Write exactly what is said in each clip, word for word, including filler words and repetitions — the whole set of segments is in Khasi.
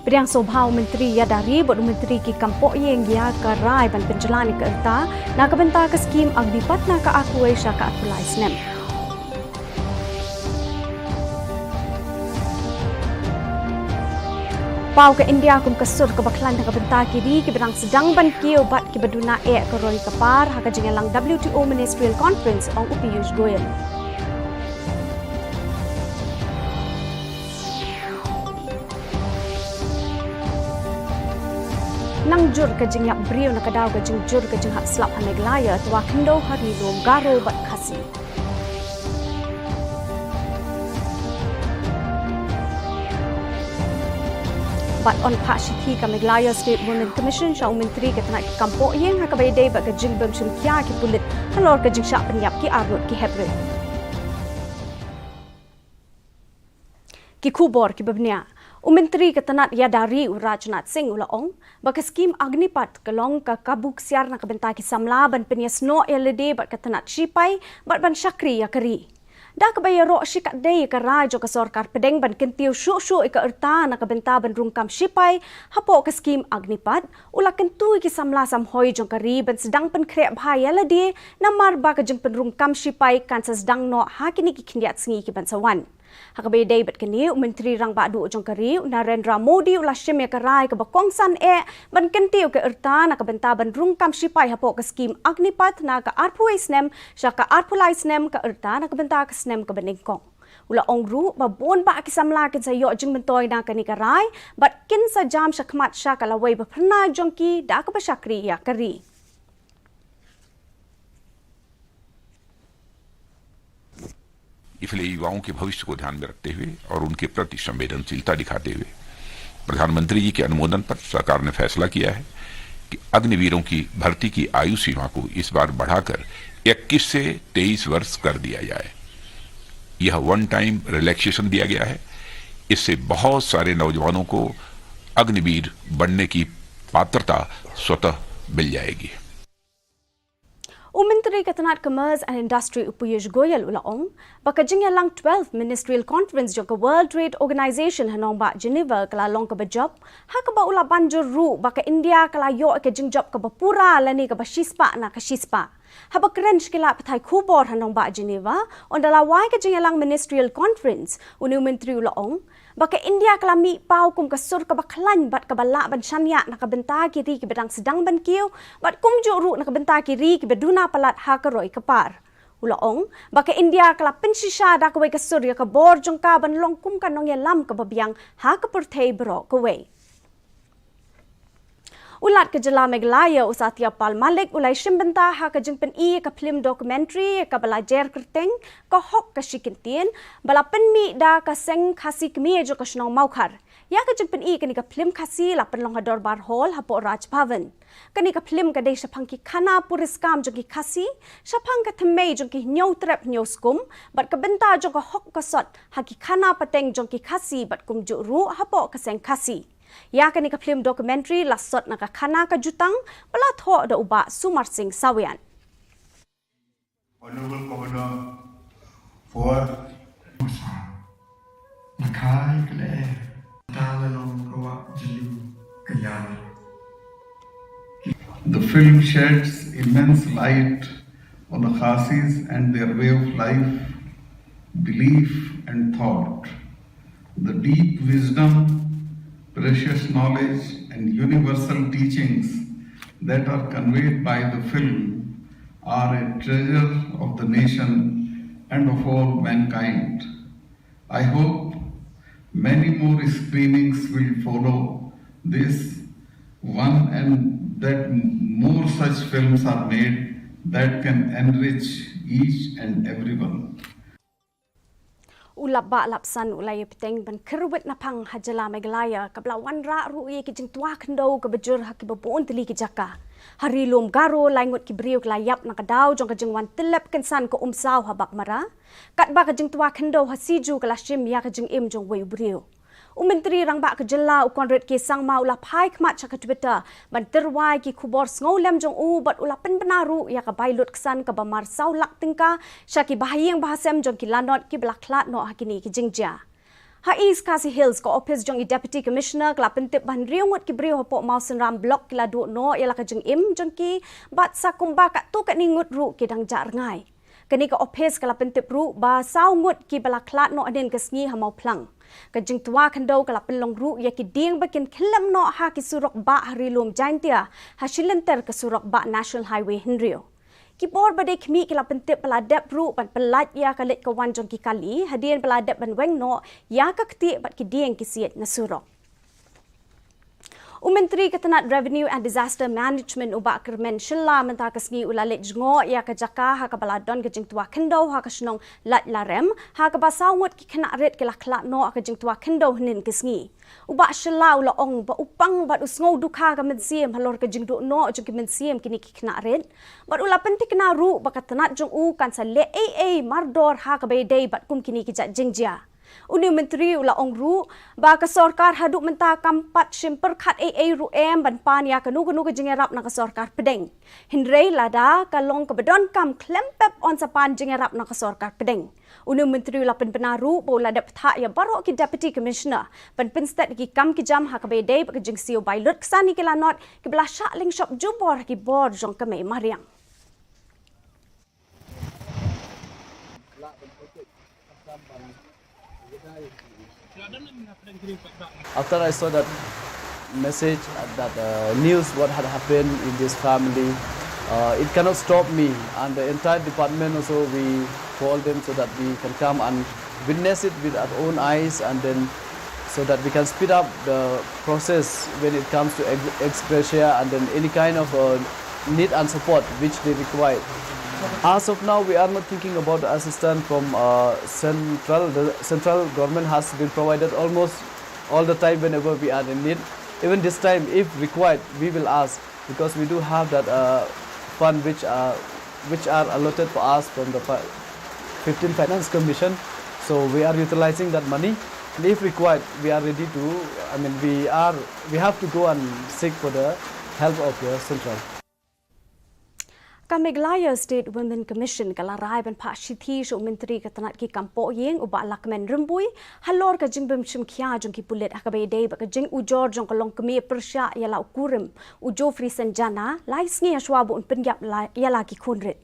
Pdiang sngewbha u Myntri Ïada Ri bad u Myntri ki kam pohïing ïa ka rai ban pynjlan ïa ka rta na ka bynta ka skim Agnipath na ka arphew wei sha ka arphew lai snem. Paw ka India kum ka sur kaba khlaiñ na ka bynta ki ri kiba dang sdang ban kiew bad kiba duna eh ka roi ka par ha ka jingïalang W T O Ministerial Conference, ong u Piyush Goyal. Nang jur ka jingïap briew na ka daw ka jingjur ka jinghap slap ha Meghalaya, twa khyndew ha ri lum Garo bad Khasi. Bad yn phah shithi ka Meghalaya State Women Commission sha u Myntri ka tnat ki kam pohïing ha kaba ïadei bad ka jingbym shim khia ki pulit halor ka jingshah pynïap ki arngut ki heprit. Ki khubor kiba bniah. U Myntri ka tnat ïada ri u Rajnath Singh u la ong ba ka skim Agnipath ka long ka kabu ksiar na ka bynta ki samla ban pynïasnoh ïa lade bad ka tnat shipai bad ban shakri ïa ka ri. Da kaba ïaroh shikatdei ïa ka rai jong ka sorkar pdeng ban kyntiew shuh shuh ïa ka rta na ka bynta ban rung kam shipai hapoh ka skim Agnipath, u la kyntu ïa ki samla samhoi jong ka ri ban sdang pynkhreh bha ïa lade namar ba ka jingpynrung kam shipai kan sa sdang noh ha kine ki khyndiat sngi kiban sa wan. Ha kaba ïadei bad kane, u Myntri Rangbah Duh jong ka ri u Narendra Modi u la shim ïa ka rai kaba kongsan eh ban kyntiew ïa ka rta na ka bynta ban rung kam shipai hapoh ka skim Agnipath na ka arphew wei snem sha ka arphew lai snem, ka rta na ka bynta ka snem kaba nyngkong. U la ong ruh ba bun bah ki samla kin sa ïoh jingmyntoi na kane ka rai bad kin sa jam shakhmat sha ka lawei ba phyrnai jong ki da kaba shakri ïa ka ri. इसलिए युवाओं के भविष्य को ध्यान में रखते हुए और उनके प्रति संवेदनशीलता दिखाते हुए प्रधानमंत्री जी के अनुमोदन पर सरकार ने फैसला किया है कि अग्निवीरों की भर्ती की आयु सीमा को इस बार बढ़ाकर इक्कीस से तेईस वर्ष कर दिया जाए। यह वन टाइम रिलैक्सेशन दिया गया है। इससे बहुत सारे नौजवानों को अग्निवीर बनने की पात्रता स्वतः मिल जाएगी। U Myntri ka tnat Commerce and Industry u Piyush Goyal u la ong ba ka jingïalang twelfth Ministerial Conference jong ka World Trade Organization ha nongbah Geneva ka la long kaba jop, ha kaba u la ban jur ruh ba ka India ka la ïoh ka jingjop kaba pura lane kaba shispah na ka shispah. Haba kren sha ki lad pathai khubor ha nongbah Geneva, ynda la wai ka jingïalang Ministerial Conference, une u Myntri u la ong ba ka India ka la mih paw kum ka sur kaba khlaiñ bad kaba lah ban shaniah na ka bynta ki ri kiba dang sdang ban kiew bad kumjuh ruh na ka bynta ki ri kiba duna palat ha ka roi ka par. U la ong ba ka India ka la pynshisha da kawei ka sur ïa ka bor jong ka ban long kum ka nongïalam kaba biang ha ka pyrthei baroh kawei. U Lat ka jylla Meghalaya u Satya Pal Malik u la ïashim bynta ha ka jingpyni ïa ka phlim documentary kaba la jer kyrteng Ka Hok Ka Shi Kyntien, ba la pynmih da ka seng Khasi Kmie jong ka shnong Mawkhar. Ïa ka jingpyni kane ka phlim Khasi la pynlong ha Dorbar Hall hapoh Raj Bhavan. Kane ka phlim ka dei shaphang ki khana puriskam jong ki Khasi, shaphang ka thymmei jong ki hynñiew trep hynñiew skum bad ka bynta jong ka hok ka sot ha ki khana pateng jong ki Khasi bad kumjuh ruh hapoh ka seng Khasi. Ïa kane ka phlim documentary la sot na ka khana Ka Jutang ba la thoh da u Bah Sumar Singh Sawian. Honorable Governor for Lakai Kale Tala Long Kawak Jelu Kayal. The film sheds immense light on the Khasis and their way of life, belief and thought. The deep wisdom, precious knowledge, and universal teachings that are conveyed by the film are a treasure of the nation and of all mankind. I hope many more screenings will follow this one and that more such films are made that can enrich each and everyone. U Lapbah Lapsan u la ïa bteng ban kyrwit naphang ha jylla Meghalaya kaba la wanrah ruh ïa ki jingtwa khyndew kaba jur ha kiba bun tylli ki jaka. Ha Ri Lum Garo lai ngut ki briew ki la ïap na ka daw jong ka jingwan tyllep kynsan ka umsaw ha Baghmara. Katba ka jingtwa khyndew ha Siju ka la shim ïa ka jingim jong uwei u briew. U Myntri Rangbah ka jylla u Conrad K Sangma u la phai khmat sha ka Twitter ban tyrwa ïa ki khubor sngewlem jong u bad u la pynbna ruh ïa ka bai lutksan kaba mar saw lak tyngka sha ki bahaïing bahasem jong ki lanot kiba la khlad noh ha kine ki jingjia. Ha East Khasi Hills, ka ophis jong i Deputy Commissioner ka la pyntip ba hynriew ngut ki briew hapoh Mawsynram Block ki la duh noh ïa la ka jingim jong ki, bad sa kumba katto katne ngut ruh ki dang jah rngai. Kane ka ophis ka la pyntip ruh ba saw ngut kiba la khlad noh hynnin ka sngi ha Mawphlang. Ka jingtwa khyndew ka la pynlong ruh ïa ki dieng ba kin khyllem noh ha ki surok bah ha Ri Lum Jaintia, ha shilynter ka surok bah National Highway hynriew. Ki bor ba dei khmih ki la pyntip ba la dep ruh ban pyllait ïa ka leit ka wan jong ki kali, hadien ba la dep ban weng noh ïa ka ktieh bad ki dieng ki siej na surok. U Myntri ka tnat Revenue and Disaster Management, u Bah Kyrmen Shylla, mynta ka sngi u la leit jngoh ïa ka jaka ha kaba la don ka jingtwa khyndew ha ka shnong Laitlarem, ha kaba saw ngut ki khynnah rit ki la khlad noh ha ka jingtwa khyndew hynnin ka sngi. U Bah Shylla u la ong ba u pang bad u sngew dukha ka mynsiem halor ka jingduh noh jong ki mynsiem kine ki khynnah rit. Bad u la pynthikna ruh ba ka tnat jong u kan sa leh ei ei mardor ha kaba ïadei bad kum kine ki jait jingjia. Une u myntri u la ong ruh ba ka sorkar haduh mynta kam pat shim pyrkhat ei ei ruh em ban pan ïa kano kano ka jingïarap na ka sorkar pdeng. Hynrei lada ka long kaba donkam khlem pep yn sa pan jingïarap na ka sorkar pdeng. Une u myntri u la pynbna ruh ba u la dep thah ïa baroh ki Deputy Commissioner ban pynstet ïa ki kam ki jam ha kaba ïadei bad ka jingsiew bai lut ksan ïa ki lanot kiba la shah lyngshop jubor ha ki bor jong ka mei mariang. After I saw that message, that uh, news, what had happened in this family, uh, it cannot stop me. And the entire department also, we called them so that we can come and witness it with our own eyes, and then so that we can speed up the process when it comes to ex- ex gratia and then any kind of uh, need and support which they require. As of now, we are not thinking about the assistance from uh, central. The central government has been provided almost all the time whenever we are in need. Even this time, if required, we will ask, because we do have that uh, fund which are which are allotted for us from the fi- fifteenth Finance Commission. So we are utilizing that money, and if required, we are ready to. I mean, we are we have to go and seek for the help of the central. Ka Meghalaya State Women Commission ka la rai ban phah shithi sha u Myntri ka tnat ki kam poh ïing, u Bah Lahkmen Rymbui, halor ka jingbym shim khia jong ki pulit ha kaba ïadei bad ka jingujor jong ka longkmie pyrshah ïa la u kurim, u Geoffrey Synjana, lai sngi hashwa ba un pynïap la ïa la ki khun rit.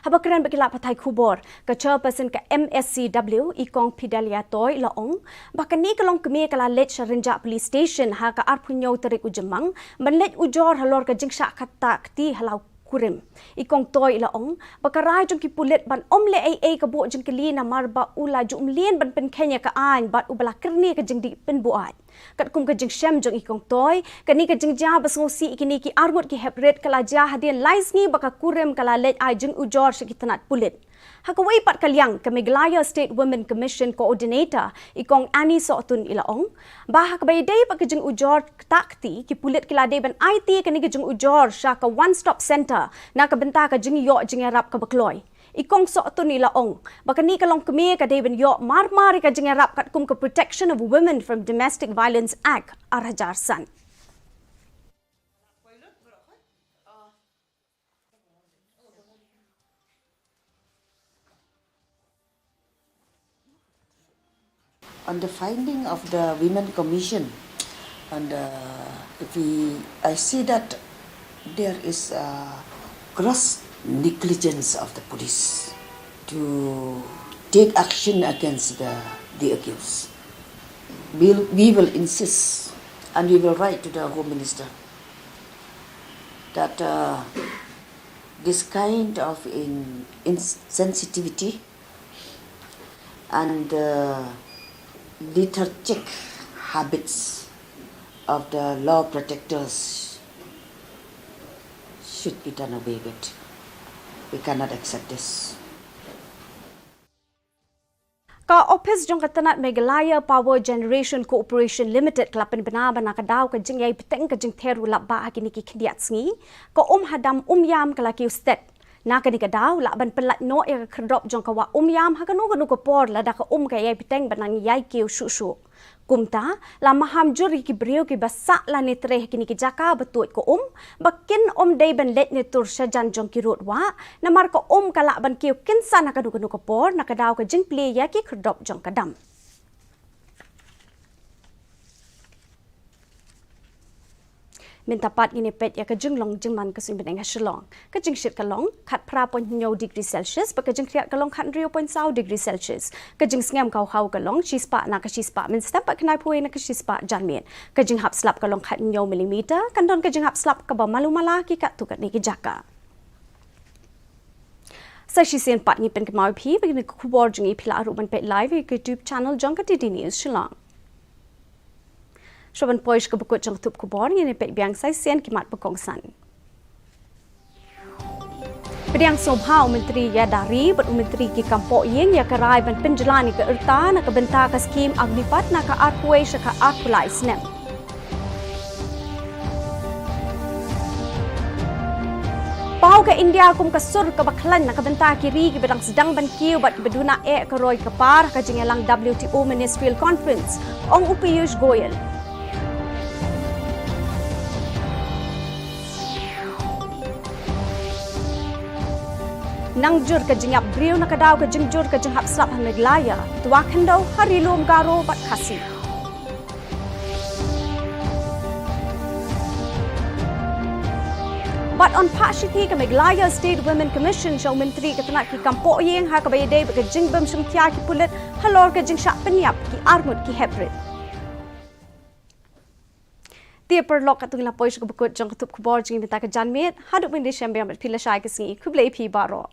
Haba kren bad ki lad pathai khubor, ka chairperson ka M S C W, i Kong Fidelia Toy, la ong ba kane ka longkmie ka la leit sha Rynjah Police Station ha ka arphew hynñiew tarik u Jymmang ban leit ujor halor ka jingshah ktah kti ha la u kurim. I Kong Toy la ong ba ka rai jong ki pulit ban ym leh ei ei ka buh jingkylli namar ba u la ju ym lien ban pynkheiñ ïa ka aiñ bad uba la kyrni ka jingdih pynbuaid. Katkum ka jingshem jong i Kong Toy, kane ka jingjia ba sngewsih ïa kine ki arngut ki hep rit ka la jia hadien lai sngi ba ka kurim ka la leit ai jingujor sha ki tnat pulit. Ha kawei pat ka liang, ka Meghalaya State Women Commission Coordinator, i Kong Annie Sohtun, i la ong ba ha kaba ïadei bad ka jingujor ktah kti, ki pulit ki la dei ban aiti ïa kane ka jingujor sha ka One Stop Centre na ka bynta ka jingïoh jingïarap kaba kloi. I Kong Sohtun, i la ong ba kane ka longkmie ka dei ban ïoh marmar ïa ka jingïarap katkum ka Protection of Women from Domestic Violence Act ar hajar san. On the finding of the Women Commission, and uh, if we, I see that there is a gross negligence of the police to take action against the, the accused. We'll, we will insist and we will write to the Home Minister that uh, this kind of in, insensitivity and the lethargic habits of the law protectors should be done away with. We cannot accept this. Ka ophis jong ka tnat Meghalaya Power Generation Corporation Limited ka la pynbna ba na ka daw ka jingïai bteng ka jingther u lap bah ha kine ki khyndiat sngi, ka um hadam um ïam ka la kiew stet. Na kane ka daw lah ban pynlait noh ïa ka khyrdop jong ka wah um ïam ha kano kano ka por lada ka um ka ïai bteng ban nang ïai kiew shuh shuh. Kumta, la maham jur ïa ki briew kiba sah lane trei ha kine ki jaka ba tuid ka um ba kin ym dei ban leit ne tur shajan jong ki rud wah, namar ka um ka lah ban kiew kynsan ha kano kano ka por na ka daw ka jingplie ïa ki khyrdop jong ka dam. Mynta pat ngin ïa peit ïa ka jinglong jingman ka suiñ bneng ha Shillong. Ka jingshit ka long khatphra point hynñiew degree Celsius bad ka jingkhriat ka long khathynriew point saw degree Celsius. Ka jingsngem ka haw ka long shispah na ka shispah mynstep bad khyndai phew wei na ka shispah janmiet. Ka jinghap slap ka long khathynñiew millimeter, kan don ka jinghap slap kaba malu mala ha ki katto katne ki jaka. Sa shisien pat ngi pynkynmaw ïa phi ba kine ki khubor jong ngi phi lah ruh ban peit live ha ka YouTube channel jong ka D D News Shillong. Shuwa ban poi sha kaba kut jong ka thup khubor, ngin ïa peit biang sa shisien ki mat ba kongsan. Pdiang sngewbha u Myntri Ïada Ri bad u Myntri ki kam pohïing ïa ka rai ban pynjlan ïa ka rta na ka bynta ka skhim Agnipath na ka arphew wei sha ka arphew lai snem. Paw ka India kum ka sur kaba khlaiñ na ka bynta ki ri kiba dang sdang ban kiew bad kiba duna eh ka roi ka par ha ka jingïalang W T O Ministerial Conference, ong u Piyush Goyal. Nang jur ka jingïap briew na ka daw ka jingjur ka jinghap slap ha Meghalaya, twa khyndew ha Ri Lum Garo bad Khasi. Bad yn phah shithi ka Meghalaya State Women Commission sha u Myntri ka tnat ki kam pohïing ha kaba ïadei bad ka jingbym shim khia ki pulit halor ka jingshah pynïap ki arngut ki heprit. Te paralok, katto ngi la poi sha kaba kut jong ka thup khubor jong ngi mynta ka janmiet. Haduh ban ïashem biang bad phi lashai ka sngi, khublei phi baroh.